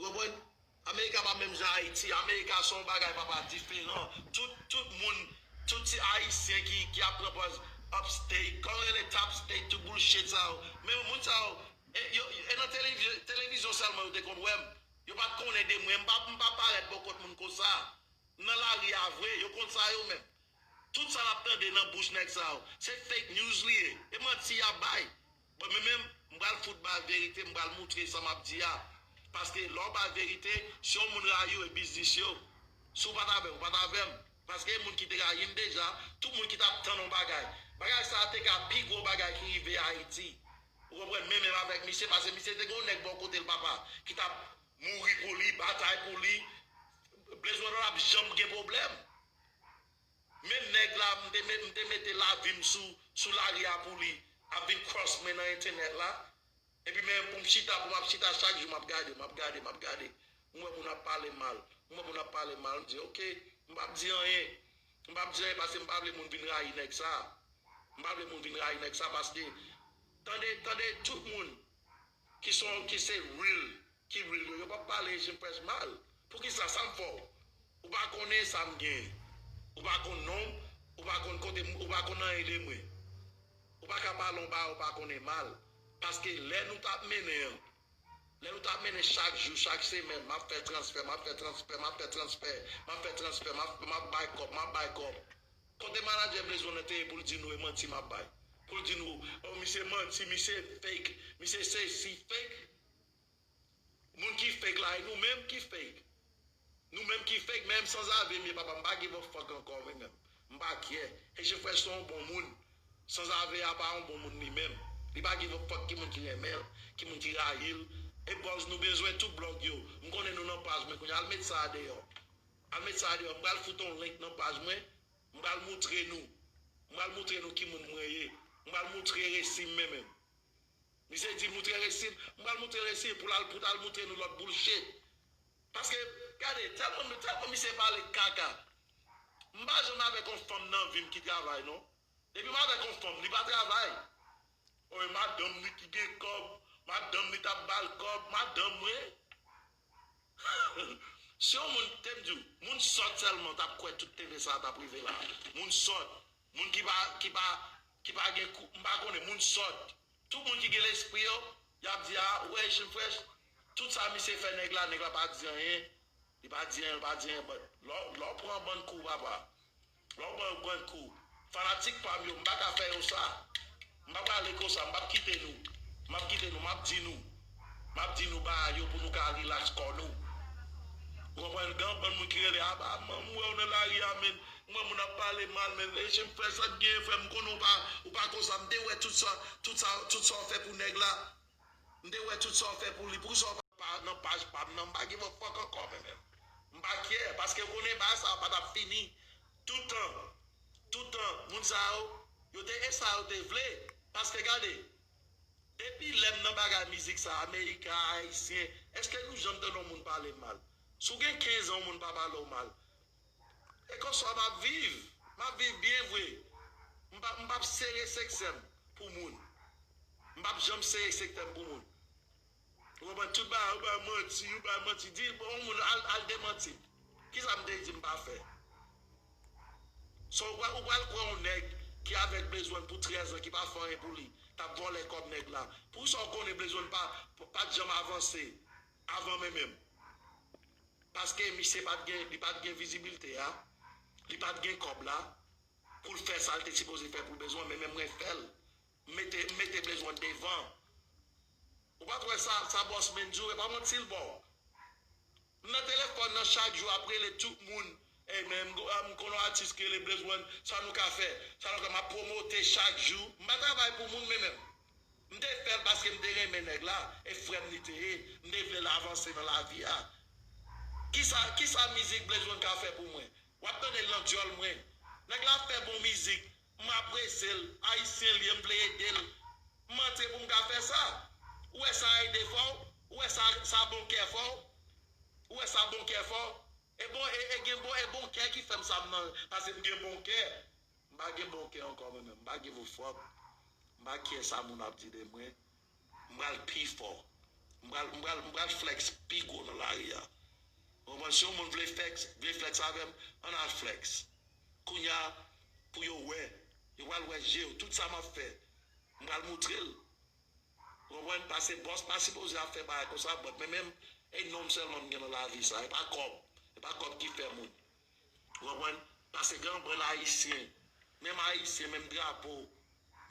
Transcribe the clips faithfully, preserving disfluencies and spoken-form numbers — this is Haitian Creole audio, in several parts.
Ou konprann? Amerika pa menm jan Ayiti. Amerika se yon bagay, papa, diferan. Tout, tout moun, tout ti Ayisyen ki, ki ap pran pòz upstate, kòman rele, top state, tout bullshit sa yo. Men moun sa yo, e, yo, e nan televi-, televizyon sèlman yo te konn wè m. Yo pa t konnen de mwen. M pa, m pa parèt bò kot moun konsa. M nan lari a vre, yo konn sa yo menm. Tout sa n ap tande nan bouch nèg sa yo, se fake news li ye. E manti y ap bay. Bon, men menm, m pral fout ba verite, m pral moutre sa m ap di a. Paske lè w ba verite, si yon moun rayi w, e biznis yo. Si w pa t avè m, ou pa t avè m. Paske e moun ki te rayi m deja, tout moun ki t ap tann yon bagay. Bagay sa a te ka pi gwo bagay ki rive Ayiti. Ou konprann? Men menm avèk misye, paske misye te gen yon nèg bò kote l, papa, ki t ap mouri pou li, batay pou li. Blaze One p ap janm gen pwoblèm. Menm nèg la, m te, met- m te mete lavi m sou, sou lari a pou li, ap vin cross mwen nan entènèt la. Epi men pou m chita, pou m ap chita chak jou, m ap gade, m ap gade, m ap gade. M wè moun ap pale mal. M wè moun ap pale mal, m di, "Oke, m p ap di anyen." M p ap di anyen paske m pa vle moun vin rayi nèg sa. M pa vle moun vin rayi nèg sa paske, tande, tande, tout moun ki son, ki se real, ki real yo, yo p ap pale Jim Fresh mal. Poukisa? Sa m fè w? Ou pa konnen sa m gen. Ou pa konn non m, ou pa konn kote m, ou pa konn anyen de mwen. Ou pa ka pale yon bagay ou pa konnen mal. Paske lè nou t ap mennen an, lè nou t ap mennen chak jou, chak semèn, m ap fè transfè, m ap fè transfè, m ap fè transfè, m ap fè transfè, m ap, m ap bay kòb, m ap bay kòb. Kote manadjè Blaze One nan te ye pou l di nou e manti m ap bay? Pou l di nou, "Oh, misye manti, misye fake, misye sesi, fake." Moun ki fake la, e nou menm ki fake. Nou menm ki fake, men m sanzave m ye, papa, m pa give a fuck ankò, men menm. M pa care. Eche Fresh se yon bon moun. Sanzave a pa yon bon moun li menm. Li pa give a fuck ki moun ki renmen l, ki moun ki rayi l. E bòz nou bezwen tout blòg yo. M konnen nou nan paj mwen kounye a. Al met sa a deyò. Al met sa a deyò. M pral fout yon link nan paj mwen. M pral moutre nou. M pral moutre nou ki moun mwen ye. M pral moutre resi m men menm. Misye di moutre resi m. M pral moutre resi m pou l al, pou t al moutre nou lòt bullshit. Paske, gade, tèlman, tèlman misye pale kaka. M pa janm avèk yon fanm nan vi m ki travay, non. Depi m avèk yon fanm, li pa travay. O, e madanm li ki gen kòb, madanm li t ap ba l kòb, madanm mwen. Si yon moun, te m di w, moun sòt sèlman t ap kwè tout T V sa a t ap rive la. Moun sòt, moun ki pa, ki pa, ki pa gen kou, m pa konnen, moun sòt. Tout moun ki gen lespri yo, y ap di, "A, ou wè Jim Fresh, tout sa misye fè nèg la, nèg la pa di anyen." Li pa di anyen, li pa di anyen, but lè w, lè w pran bann kou, papa, lè w pran bann kou, fanatik pa m yo, m pa ka fè yo sa. M pa prale konsa, m p ap kite nou. M ap kite nou, m ap di nou. M ap di nou bagay yo pou nou ka relax kò nou. Ou konprann? Gen yon bann moun ki rele, "A, ba, man, m wè w nan lari a, men. M wè moun ap pale mal, men. E, Jim Fresh, sa k genyen, frè m? M konnen w pa, ou pa konsa." M te wè tout sa, tout sa, tout sa w fè pou nèg la. M te wè tout sa w fè pou li. Poukisa w pa nan paj pa m nan? M pa give a fuck ankò, men menm. M pa care, paske w konnen bagay sa a pa t ap fini. Toutan, toutan, moun sa yo, yo te, e sa yo te vle. Paske gade, depi lè m nan bagay mizik sa, Amerika, Ayisyen, èske nou janm tande yon moun pale m mal? Si w gen kenz an, yon moun pa pale w mal. E konsa m ap viv. M ap viv byen vre. M pa, m p ap sere seksè m pou moun. M p ap janm sere seksè m pou moun. Ou konprann? Tout bagay, ou bay manti, ou bay manti. Di, bon, yon moun al, al demanti m. Kisa m te di m pa fè? So, ou pral, ou pral kwè yon nèg ki avèk Blaze One pou trèz an, ki pa fè anyen pou li, t ap vòlè kòb nèg la. Poukisa w konnen Blaze One pa, pa t janm avanse avan men menm? Paske misye pa t gen, li pa t gen vizibilte a, li pa t gen kòb la, pou l fè sa l te sipoze fè pou Blaze One, men, men mwen fè l. M mete, m mete Blaze One devan. Ou pa t wè sa, sa Boss Man di w, e pa manti l ba w. M nan telefòn nan chak jou ap rele tout moun. Ey, men m, m konn yon atis ki rele Blaze One, sa nou ka fè? Sa nou ka, m ap pwomote chak jou. M pa travay pou moun, men menm. M te fè l paske m te renmen nèg la, e frè m li te ye. M te vle l avanse nan lavi a. Kisa, kisa mizik Blaze One ka fè pou mwen? W ap tande l nan dyòl mwen. Nèg la fè bon mizik. M apresye l. Ayisyen l ye, m vle ede l. M antre pou m ka fè sa. Ou wè sa ede fè w? Ou wè sa, sa bon kè fè w? Ou wè sa bon kè fè w? E bon, e, e gen bon, e bon kè ki fè m sa m nan, paske m gen bon kè. M pa gen bon kè ankò, mwen menm. M pa give a fuck. M pa care sa moun ap di de mwen. M pral pi fò. M pral, m pral, m pral flex pi gwo nan lari a. Ou konprann? Si yon moun vle flex, vle flex avè m, ann al flex. Kounye a, pou yo wè, yo pral wè je yo, tout sa m ap fè, m pral moutre l. Ou konprann? Paske bòs pa sipoze ap fè bagay konsa, but men menm, e non m sèlman m gen nan lavi sa, e pa kòb, e pa kòb ki fè moun. Ou konprann? Paske gen anpil Ayisyen, menm Ayisyen, menm drapo,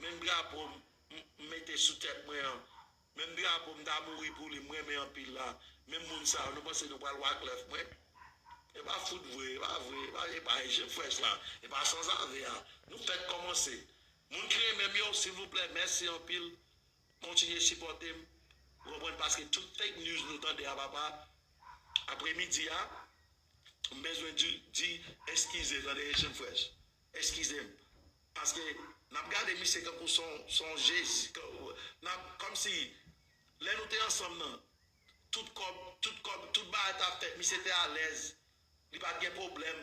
menm drapo m, m, m mete sou tèt mwen an, menm drapo m ta mouri pou li, m renmen anpil la, menm moun sa yo, nou panse nou pral waklèf mwen? E pa fout vre, e pa vre, e pa, e pa Echanj Fresh la, e pa sanzave a. Nou fèk kòmanse. Moun ki renmen m yo, silvouplè, mèsi anpil. Kontinye sipòte m. Ou konprann? Paske tout fake news nou tande a, papa, apremidi a, m bezwen di, di eskize, tande, Echanj Fresh. Eskize m. Paske n ap gade misye kankou se yon, se yon Jezi. Kan-, n ap, kòmsi, lè nou te ansanm nan, tout kòb, tout kòb, tout bagay t ap fèt, misye te alèz. Li pa t gen pwoblèm.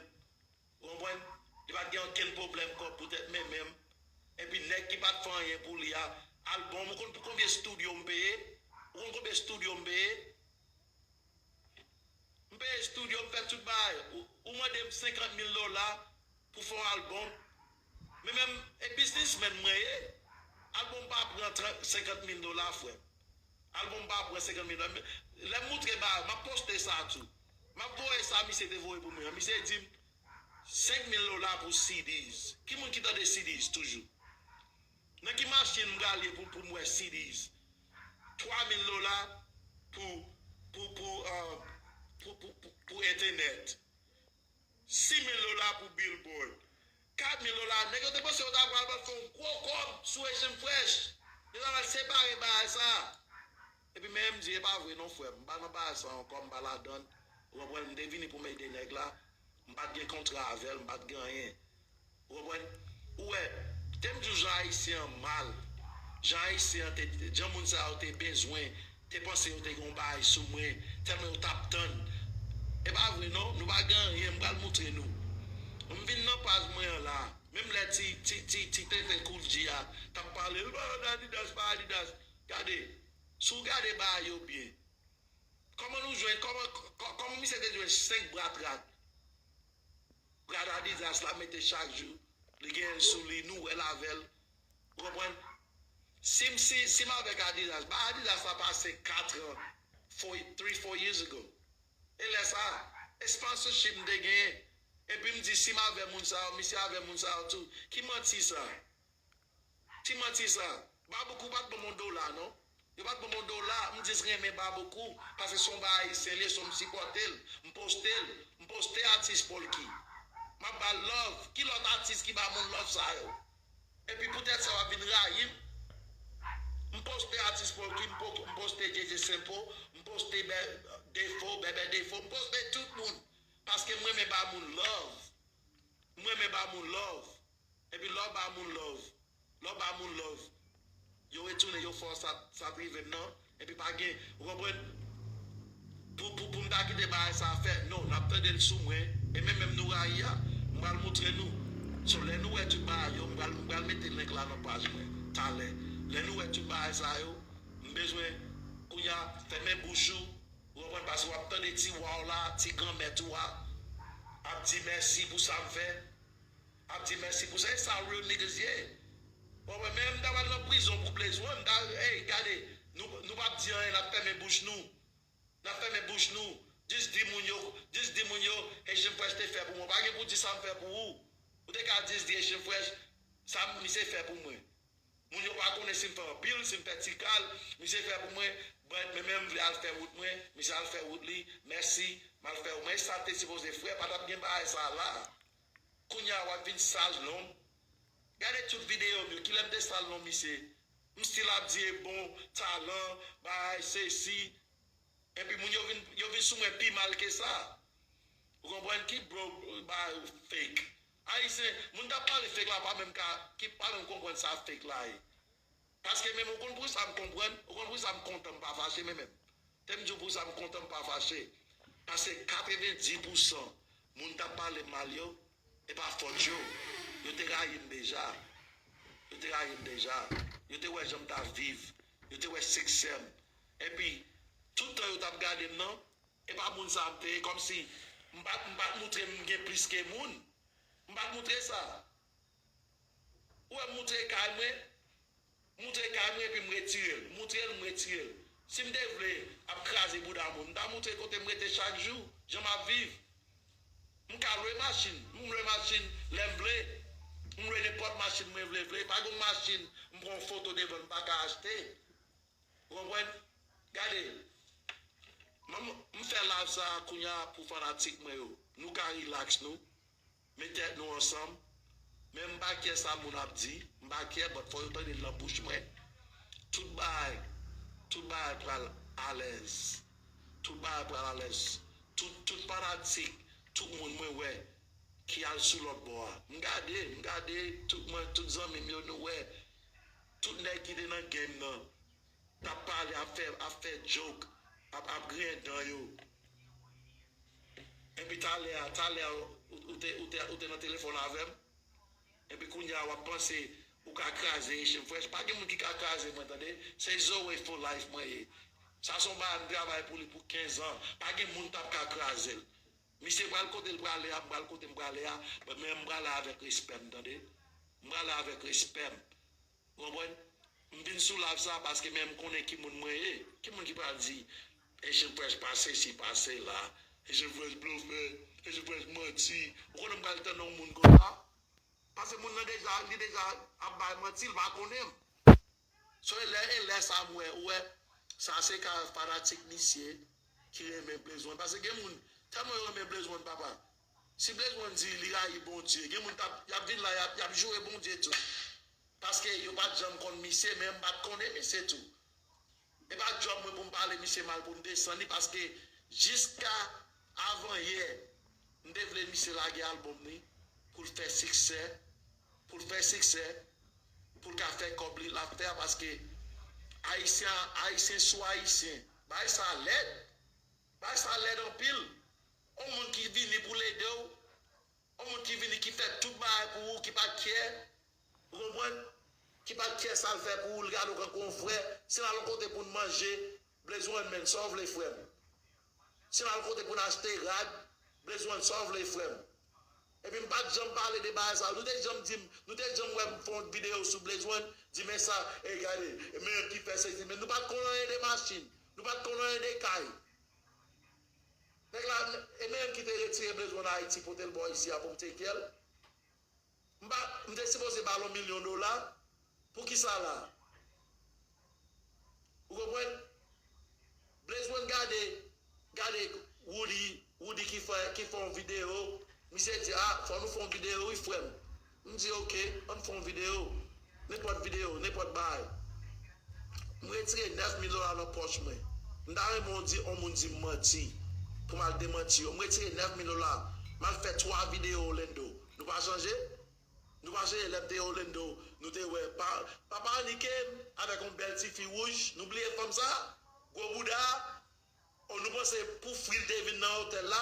Ou konprann? Li pa t gen okenn pwoblèm kòb poutèt men menm. Epi nèg ki pa t fè anyen pou li a, albòm, ou konn pou konbyen estidyo m peye? Ou konn konbyen estidyo m peye? M peye estidyo, m fè tout bagay. Ou, ou mande m senkant mil dola pou fè yon albòm. Men menm, e biznismenn mwen ye. Albòm pa pran trant, senkant mil dola, frè m. Albòm pa pran senkant mil dola. Lè m moutre bagay, m ap poste sa tou. M ap voye sa misye te voye pou mwen an. Misye di m, senk mil dola pou C Ds. Ki moun ki tande C Ds toujou? Nan ki machin m prale pou, pou m wè C Ds? Twa mil dola pou, pou, pou, euh, pou, pou, pou, pou entènèt. Sis mil dola pou billboard. Kat mil dola. Nèg yo te panse yo ta pral fè yon gwo kòb sou Echanj Fresh. Yo ta pral separe bagay sa. Epi men m di, e pa vre non, frè m. M pa nan bagay sa ankò, m pa ladann. Ou konprann? M te vini pou m ede nèg la. M pa t gen kontra avè l, m pa t gen anyen. Ou konprann? Ou wè, te m di w jan Ayisyen an mal. Jan Ayisyen an te, jan moun sa yo te bezwen, te panse yo te gen yon bagay sou mwen, tèlman yo t ap tann. E pa vre non, nou pa gen anyen, m pral moutre nou. M vin nan paj mwen an la, menm lè ti, ti, ti, ti tenten Kool G a t ap pale, l pale de Adidas, pa Adidas. Gade, si w gade bagay yo byen, kòman nou jwenn, kòman, kò-, kòman misye te jwenn senk brat rad? Rad Adidas la mete chak jou, li gen l sou li, nou wè l avè l. Ou konprann? Si m, si, si m avèk Adidas, ba Adidas la pase kat an, four, three, four years ago. E lè sa, e sponsorship m te genyen. Epi m di, si m avè moun sa yo, misye avè moun sa yo tou. Ki manti sa? Ti manti sa. Babuku pa t ban m yon dola, non. Yo pa t ban m yon dola, m jis renmen Babuku, paske se yon bagay Ayisyen li ye, so m sipòte l, m poste l, m poste atis Polky. M ap ba l love. Ki lòt atis ki ba moun love sa yo? Epi poutèt sa w ap vin rayi m. M poste atis Polky, m po-, m poste J J Simple, m poste Bè-, Defo, Bèbè Defo, m poste tout moun. Paske m renmen ba moun love. M renmen ba moun love. Epi lè w ba moun love, lè w ba moun love, yo retounen, yo fè w sa, sa t rive m nan. Epi pa gen, ou konprann? Pou, pou, pou m ta kite bagay sa fè, non, n ap tande l sou mwen. E men menm nou rayi a, m pral moutre nou. So, lè nou wè tout bagay yo, m pral, m pral mete link la nan paj mwen, talè. Lè nou wè tout bagay sa yo, m bezwen, kounye a, fèmen bouch ou, ou konprann? Paske w ap tande ti wa w la, ti granmèt ou a, ap di mèsi pou sa m fè. Ap di mèsi pou sa. E sa real niggas ye. Bon, mwen menm, m ta pral nan prizon pou Blaze One. M ta, hey, gade, nou, nou p ap di anyen, n ap fèmen bouch nou. N ap fèmen bouch nou. Jis di moun yo, jis di moun yo, Haitian Fresh te fè pou mwen. Pa gen pou di sa m fè pou ou. Ou te ka jis di Haitian Fresh, sa misye fè pou mwen. Moun yo pa konnen si m fè anpil, si m fè ti kal, misye fè pou mwen, but men menm m vle al fè wout mwen, misye al fè wout li, mèsi, m al fè wout mwen. E sa te sipoze, frè, pa t ap gen bagay sa la. Kounye a w ap vin sal non m. Gade tout videyo m yo, kilè m te sal non misye? M still ap di e bon, talan, bagay, sesi. Epi moun yo vin, yo vin sou mwen pi mal ke sa. Ou konprann ki bro, ba fake. Ayisyen, moun k ap pale fake la pa menm ka, ki pa menm konprann sa fake la ye. Paske menm ou konn pou sa m konprann, ou konn pou sa m kontan m pa fache men menm. Te m di w pou sa m kontan m pa fache. Paske katrevenndis pousan moun t ap pale m mal yo, e pa fòt yo. Yo te rayi m deja. Yo te rayi m deja. Yo te wè jan m t ap viv. Yo te wè siksè m. Epi, Tout tan yo t ap gade m nan, e pa moun sa a m te ye, kòmsi m pa t, m pa t moutre m gen plis ke moun. M pa t moutre sa. Ou wè m moutre kay mwen, moutre kay mwen epi m retire l. Moutre l, m retire l. Si m te vle ap kraze bouda moun, m ta moutre kote m rete chak jou, jan m ap viv. M ka lwe machin. M lwe machin lè m vle. M lwe nenpòt machin mwen vle, vle. Pa gen yon machin m pran yon foto devan l m pa ka achte. Ou konprann? Gade, m, m fè live sa a kounye a pou fanatik mwen yo. Nou ka rilaks nou, met tèt nou ansanm. Men m pa kyè sa moun ap di, m pa kyè, but fò yo tande l nan bouch mwen. Tout bagay, tout bagay pral alèz. Tout bagay pral alèz. Tout, tout fanatik, tout moun mwen wè ki al sou lòt bò a. M gade, m gade tout mwen, tout zanmi m yo, nou wè. Tout nèg ki te nan game nan t ap pale, ap fè, ap fè joke, ap, ap griyen dan yo. Epi talè a, talè a, ou, ou te, ou te, ou te nan telefòn avè m. Epi kounye a, w ap panse ou ka kraze Echange Fresh. Pa gen moun ki ka kraze mwen, tande. Se Zoe for life mwen ye. Sa se yon bagay m travay pou li pou kenz an. Pa gen moun t ap ka kraze l. Misye pral kote l prale a, m pral kote m prale a. Men m prale avèk respè m, tande. M prale avèk respè m. Ou konprann? M vin sou live sa paske men m konnen ki moun mwen ye. Ki moun ki pral di, Echange Fresh pa sesi, pa sela, Echange Fresh blofè, Echange Fresh manti. Ou konnen m pral tann yon moun konsa? Paske moun nan deja, li deja ap bay manti, l pa konnen m. So, e lè, e lè sa m wè, ou wè, sa se ka fanatik misye ki renmen Blaze One. Paske gen moun, tèlman yo renmen Blaze One, papa. Si Blaze One di li rayi Bondye, gen moun t ap, y ap vin la, y ap, y ap joure Bondye tou. Paske yo pa t janm konn misye, men m pa t konnen misye tou. E pa djòb mwen pou m pale misye mal, pou m desann li, paske jiska avanyè, m te vle misye lage albòm li pou l fè siksè, pou l fè siksè, pou l ka fè kòb li, l ap fè a, paske Ayisyen, Ayisyen sou Ayisyen, bagay sa lèd, bagay sa lèd anpil. Yon moun ki vini pou l ede w, yon moun ki vini ki fè tout bagay pou ou, ki pa t kyè, ou konprann? Ki pa t kyè sa l fè pou ou, l gade w tankou yon frè. Si n al yon kote pou n manje, Blaze One, men sa w vle, frè m? Si n al kote pou n achte rad, Blaze One, sa w vle, frè m? Epi m pa t janm pale de bagay sa yo. Nou te janm di m, nou te janm wè m fè yon videyo sou Blaze One, di men sa, e gade, e men ki fè sesi, men nou pa t konn anyen de machin, nou pa t konn anyen de kay. Nèg la, e menm ki te retire Blaze One Ayiti, pote l bò isi a pou m take care l. M pa, m te sipoze ba l yon milyon dola. Poukisa la? Ou konprann? Blaze One gade, gade Woody, Woody ki fè, ki fè yon videyo. Misye di, a, fò nou fè yon videyo, wi, frè m. M di, oke, ann fè yon videyo. Nenpòt videyo, nenpòt bagay. M retire nèf mil dola nan pòch mwen. M ta renmen w di, yon moun di m manti. Pou m al demanti yo. M retire nèf mil dola. M al fè twa videyo Orlando. Nou pa chanje? Nou pa chanje lè m te Orlando. Nou te wè pa, papa Annie Ken avèk yon bèl ti fi wouj. Nou bliye fanm sa? Gwo bouda. O, nou panse pou fri l te vin nan otèl la?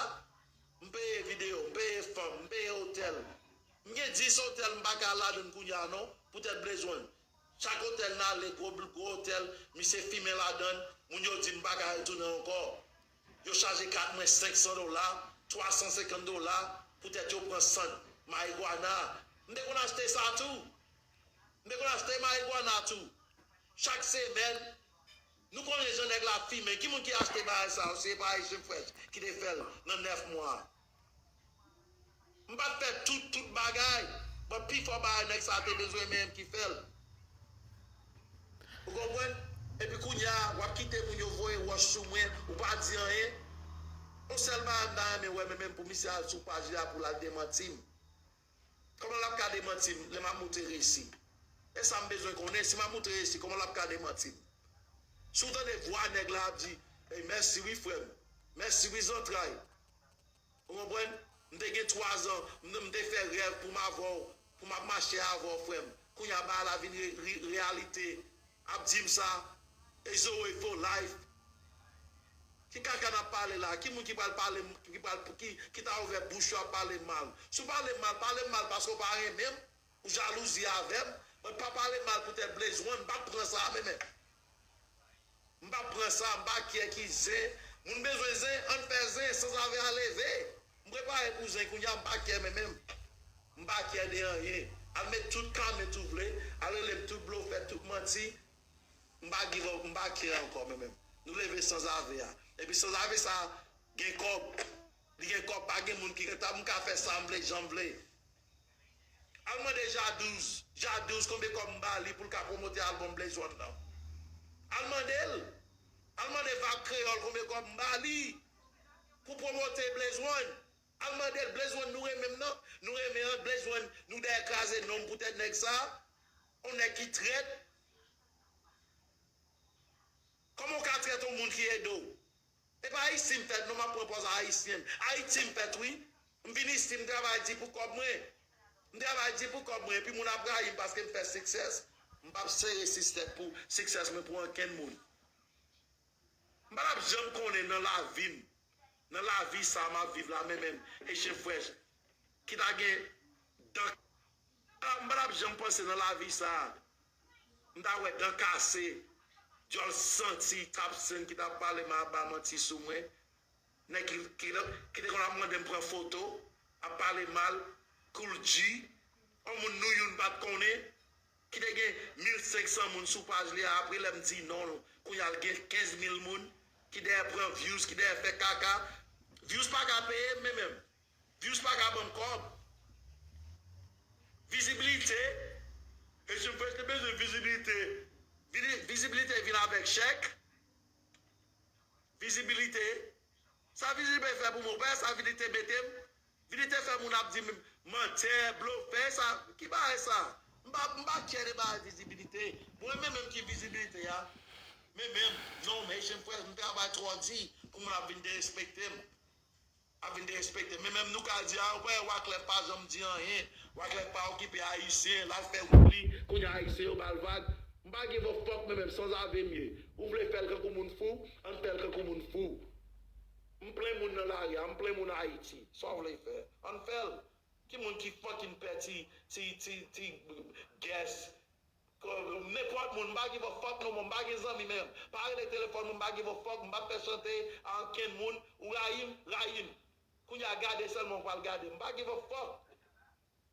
M peye videyo, m peye fanm, m peye otèl. M gen dis otèl m pa ka al ladan l kounye a non, poutèt Blaze One. Chak otèl n ale, gwo, gwo otèl, misye fimen ladan l, moun yo di m pa ka retounen ankò. Yo chaje kat mwen senk san dola, twa san senkant dola, poutèt yo pran sant, marigwana. M te konn achte sa tou. M te konn achte marigwana tou. Chak semèn, nou konnen jan nèg la fimen. Ki moun ki achte bagay sa yo? Se pa Echange Fresh ki te fè l nan nèf mwa. M pa t fè tout, tout bagay. But pifò bagay nèg sa te bezwen menm ki fè l. Ou konprann? Epi kounye a, w ap kite moun yo voye wòch sou mwen, ou pa di anyen. Yon sèl bagay m ta renmen wè, men menm pou misye al sou paj li a pou l al demanti m. Kòman l ap ka demanti m lè m ap moutre resi? E sa m bezwen konnen, si m ap moutre resi, kòman l ap ka demanti m? Si w tande vwa nèg la ap di, ey, mèsi wi, frè m. Mèsi wi, zantray. Ou konprann? M te gen twa zan, m, m te fè rèv pou m avè w, pou m ap mache avè w, frè m. Kounye a, bagay la vin re, re, reyalite. Ap di m sa, e Zoe for life. Ki kaka n ap pale la? Ki moun ki pral pale m, ki pral, ki, ki ta ouvè bouch yo ap pale m mal? Si w pale m mal, pale m mal paske w pa renmen m, ou jalouzi avè m, but pa pale m mal poutèt Blaze One, m p ap pran sa, men, men. M p ap pran sa, m pa kyè ki zen. Moun bezwen zen, ann fè zen, sanzave a leve. M prepare pou zen kounye a, m pa kyè men menm. M pa kyè de anyen. Al met tout kòmantè ou vle, al rele m tout blofè, tout manti. M pa give up, m pa kyè ankò men menm. Nou leve sanzave a. Epi sanzave sa gen kòb. Li gen kòb, pa gen moun ki rentab, m ka fè sa m vle, jan m vle. Al mande Jadouz, Jadouz konbyen kòb m ba li pou l ka pwomote albòm Blaze One nan. Al mande l. Al mande Vag Kreyòl konbyen kòb m ba li pou pwomote Blaze One. Al mande l, Blaze One nou renmen m nan. Nou renmen an, Blaze One nou dèyè kraze non m poutèt nèg sa. On nèg ki trèt. Kòman w ka trèt on moun ki ede w? E pa Ayiti m fèt non, m ap pran pòz Ayisyen. Ayiti m fèt wi. M vin isi, m travay di pou kòb mwen. M travay di pou kòb mwen, epi moun ap rayi m paske m fè success. M p ap sere success pou, success mwen pou ankenn moun. M pa t ap janm konnen nan lavi m, nan lavi sa a m ap viv la, men menm Haitian Fresh, ki ta gen dan, m pa t ap janm panse nan lavi sa a, m ta wè dan kase, dyòl santi, t ap senn ki t ap pale mal, ap bay manti sou mwen. Nèg ki, ki, ki te konn ap mande m pran foto, ap pale mal, Kool G, yon moun nou youn pa t konnen, ki te gen mil senk san moun sou paj li a, apre lè m di non, kounye a l gen kenz mil moun ki dèyè pran views, ki dèyè fè kaka. Views pa ka peye m, men menm. Views pa ka ban m kòb. Vizibilite. Haitian Fresh te bezwen vizibilite. Vini-, vizibilite vin avèk chèk. Vizibilite. Sa vizibilite fè pou mwen? Ou pa wè sa vizibilite mete m? Vizibilite fè moun ap di m mantè, blofè, sa. Ki bagay sa? M pa, m pa kyè de bagay vizibilite. Mwen menm menm ki vizibilite a. Men menm, non, men Haitian Fresh, m travay twò di pou moun ap vin derespekte m. Ap vin derespekte. Men menm nou ka di, a, ou pa wè Wyclef pa janm di anyen. Wyclef pa okipe Ayisyen, l al fè wout li, kounye a Ayisyen yo ba l vag. M pa give a fuck men menm, sanzave m ye. Ou vle fè l kankou moun fou? Ann fè l kankou moun fou. M plen moun nan lari a, m plen moun Ayiti. Sa w vle fè? Ann fè l. Ki moun ki fucking pè ti, ti, ti, ti guest? Nenpòt moun, m pa give a fuck no more, m pa gen zanmi menm. Pa rele telefòn mwen, m pa give a fuck, m pa fè chante a ankenn moun. Ou rayi m, rayi m. Kounye a gade sèlman ou pral gade m. M pa give a fuck.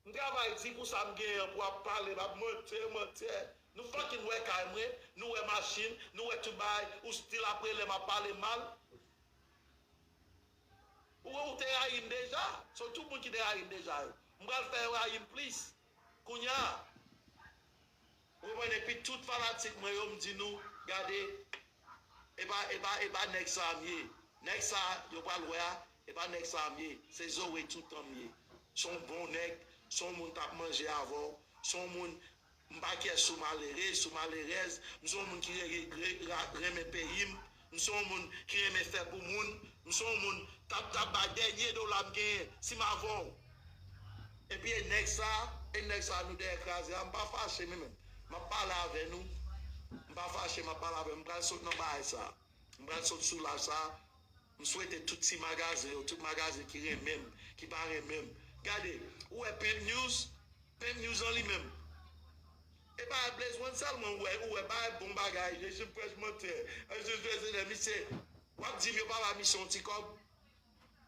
M travay di pou sa m genyen an pou ap pale, m ap mantè, mantè. Nou fucking wè kay mwen, nou wè machin, nou wè tout bagay, ou still ap rele m ap pale mal. Ou, ou te rayi m deja. So tout moun ki te rayi m deja yo, m pral fè yo rayi m plis. Kounye a, ou konprann, epi tout fanatik mwen yo, m di nou, gade, e pa, e pa, e pa nèg sa a m ye. Nèg sa a yo pral wè a, e pa nèg sa a m ye. Se Zoe toutan m ye. Se yon bon nèg, se yon moun k ap manje avè w, se yon moun M pa kyè si w malere, si w malerèz. M se yon moun ki re- re- ra- renmen peyi m. M se yon moun ki renmen fè pou moun. M se yon moun t ap t ap bay dènye dola m genyen si m avè w. Epi e nèg sa, e nèg sa nou dèyè kraze a, m pa fache men menm. M ap pale avè nou. M pa fache, m ap pale avè nou. M pral sot nan bagay sa. M pral sot sou live sa. M swete tout ti magazen yo, tout magazen ki renmen m, ki pa renmen m. Gade, ou wè Pimp News, Pimp News an li menm. E pa Blaze One sèlman ou wè, ou wè pa bon bagay, Jezi Fresh mantè, Jezi Fresh mantè, misye, w ap di m yo pa ba misye yon ti kòb.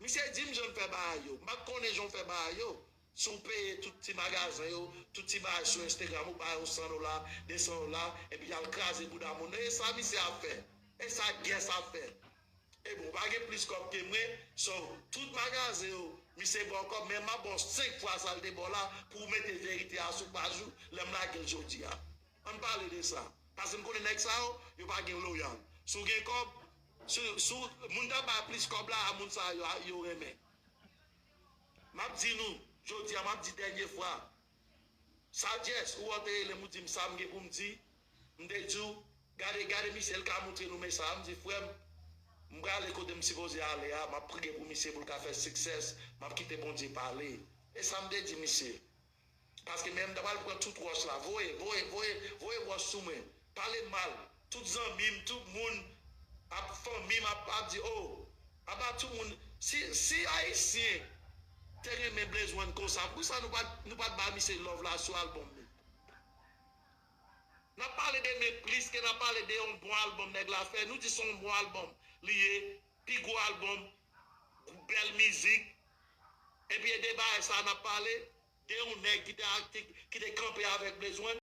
Misye di m jan l fè bagay yo, m pa t konnen jan w fè bagay yo. Si w peye tout ti magazen yo, tout ti bagay sou Instagram, ou ba yo san dola, de san dola, epi y al kraze bouda moun nan, e sa misye ap fè, e sa Guest ap fè. E bon, ou pa gen plis kòb ke mwen, so, tout magazen yo, misye ba w kòb, men m ap ba w senk fwa sa l te ba w la pou w mete verite a sou paj ou lè m lage l jodi a. Ann pale de sa. Paske m konnen nèg sa yo, yo pa gen loyal. Si w gen kòb, si, si w, moun k ap bay plis kòb la, a moun sa yo, yo renmen. M ap di nou, jodi a, m ap di dènye fwa. Sagesse, ou wè w te rele m, ou di m sa m gen pou m di. M te di w, gade, gade misye, l ka montre nou mesaj. M di, frè m, m prale kote m sipoze ale a, m ap priye pou misye pou l ka fè success, m ap kite Bondye pale. E sa m te di misye. Paske menm m ta pral pran tout wòch la, voye, voye, voye, voye wòch sou mwen. Pale mal. Tout zanmi m, tout moun, ap fanmi m, ap, ap di, oh, apa tout moun, si, si Ayisyen te renmen Blaze One konsa, poukisa nou pa t, nou pa t ba misye love la sou album li? N ap pale de men plis ke n ap pale de yon bon albòm nèg la fè. Nou di se yon bon albòm li ye, pi gwo albòm, bèl mizik. Epi e de bagay sa n ap pale, de yon nèg ki te, ki, ki te kanpe avèk Blaze One.